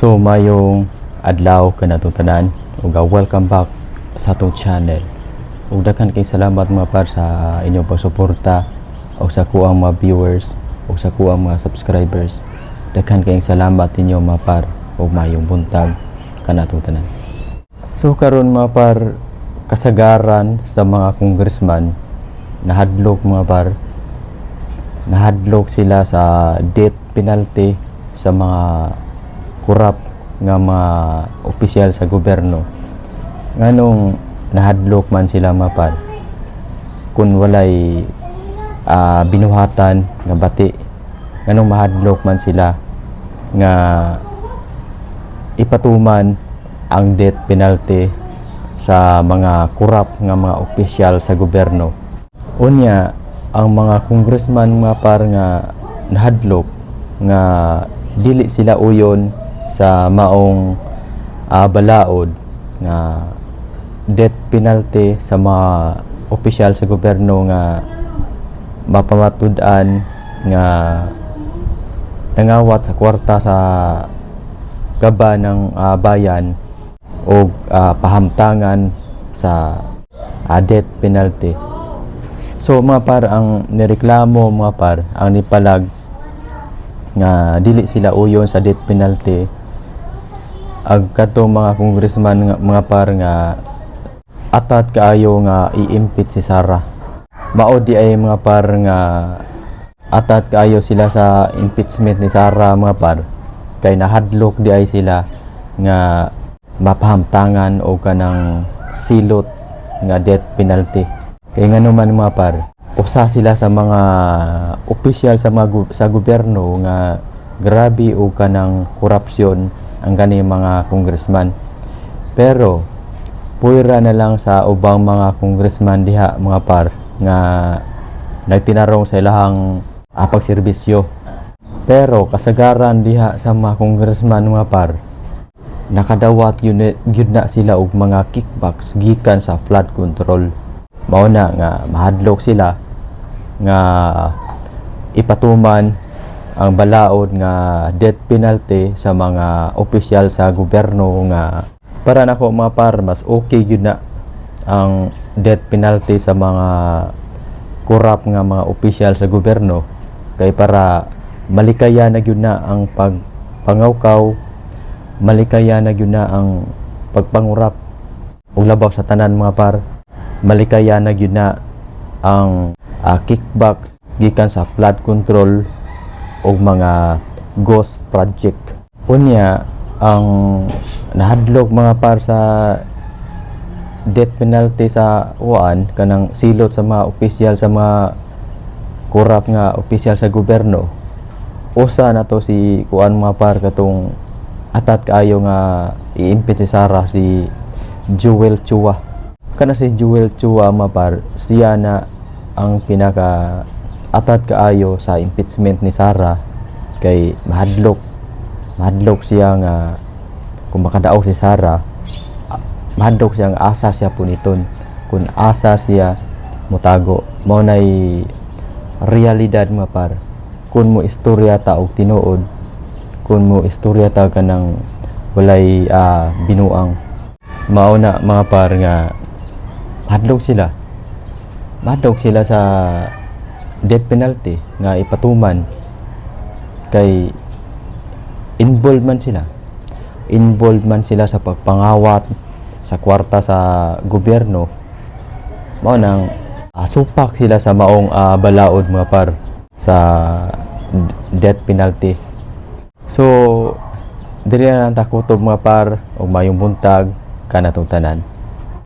So mayong adlaw kanatong tanan ug welcome back sa atong channel. Ug daghan kay salamat, mga par, sa inyong pagsuporta ug sa kuang mga viewers ug sa kuang mga subscribers. Daghan kayong salamat ninyo, mga par, ug mayong buntag kanatong tanan. So karon, mga par, kasagaran sa mga congressman nahadlok, mga par, nahadlok sila sa death penalty sa mga korap nga mga opisyal sa gobyerno. Nganong nahadlok man sila, mga par, kung walay binuhatan nga bati? Nganong mahadlok man sila nga ipatuman ang death penalty sa mga korap nga mga opisyal sa gobyerno? Unya, ang mga congressman, mga par, nga nahadlok nga dili sila uyon sa maong balaod nga death penalty sa mga opisyal sa gobyerno nga mapamatud-an nga nangawat sa kwarta sa gaba ng bayan o pahamtangan sa death penalty. So mga par, ang nireklamo, mga par, ang nipalag nga dili sila uyon sa death penalty ag kadtong mga congressman nga, mga par, nga atat kaayo nga i-impeach si Sara. Mao di ay, mga par, nga atat kaayo sila sa impeachment ni Sara, mga par, kay nahadlok di ay sila nga mapahamtangan o kanang silot nga death penalty. Kay ngano man, mga par, usa sila sa mga opisyal sa gobyerno nga grabe o kanang korupsyon ang gani mga congressman. Pero puwera na lang sa ubang mga congressman diha, mga par, nga nagtinarong sa ilahang pagserbisyo. Pero kasagaran diha sa mga congressman, mga par, nakadawat yun gyud na sila og mga kickbacks gikan sa flood control. Mao na nga mahadlok sila nga ipatuman ang balaod nga death penalty sa mga opisyal sa gobyerno nga para nako, mga par, mas okay gyud na ang death penalty sa mga korap nga mga opisyal sa gobyerno kay para malikaya na gyud na ang pagpangawkaw, malikaya na gyud na ang pagpangurap, ug labaw sa tanan, mga par, malikaya na gyud na ang kickbacks gikan sa flood control ug mga ghost project. Unya, ang nahadlok, mga par, sa death penalty sa kuan kanang silot sa mga opisyal, sa mga korap nga opisyal sa gobyerno, usa na to si kuan, mga par, katong atat kaayo nga i-impeach si Sara, si Joel Chua. Kana si Joel Chua, mga par, siya na ang pinaka atat kaayo sa impeachment ni Sara kay mahadlok mahadlok siya nga kung makadaog si Sara, mahadlok siya nga asa siya puniton, kung asa siya mutago. Mao nay realidad, mga par, kung mo istorya ta og tinuod, kung mo istorya ta kanang walay binuang. Mao na, mga par, nga mahadlok sila sa death penalty nga ipatuman kay involved man sila sa pagpangawat sa kwarta sa gobyerno. Mao nang supak sila sa maong balaod, mga par, sa death penalty. So diri na lang ta kutob, mga par, ug mayong buntag kanatong tanan.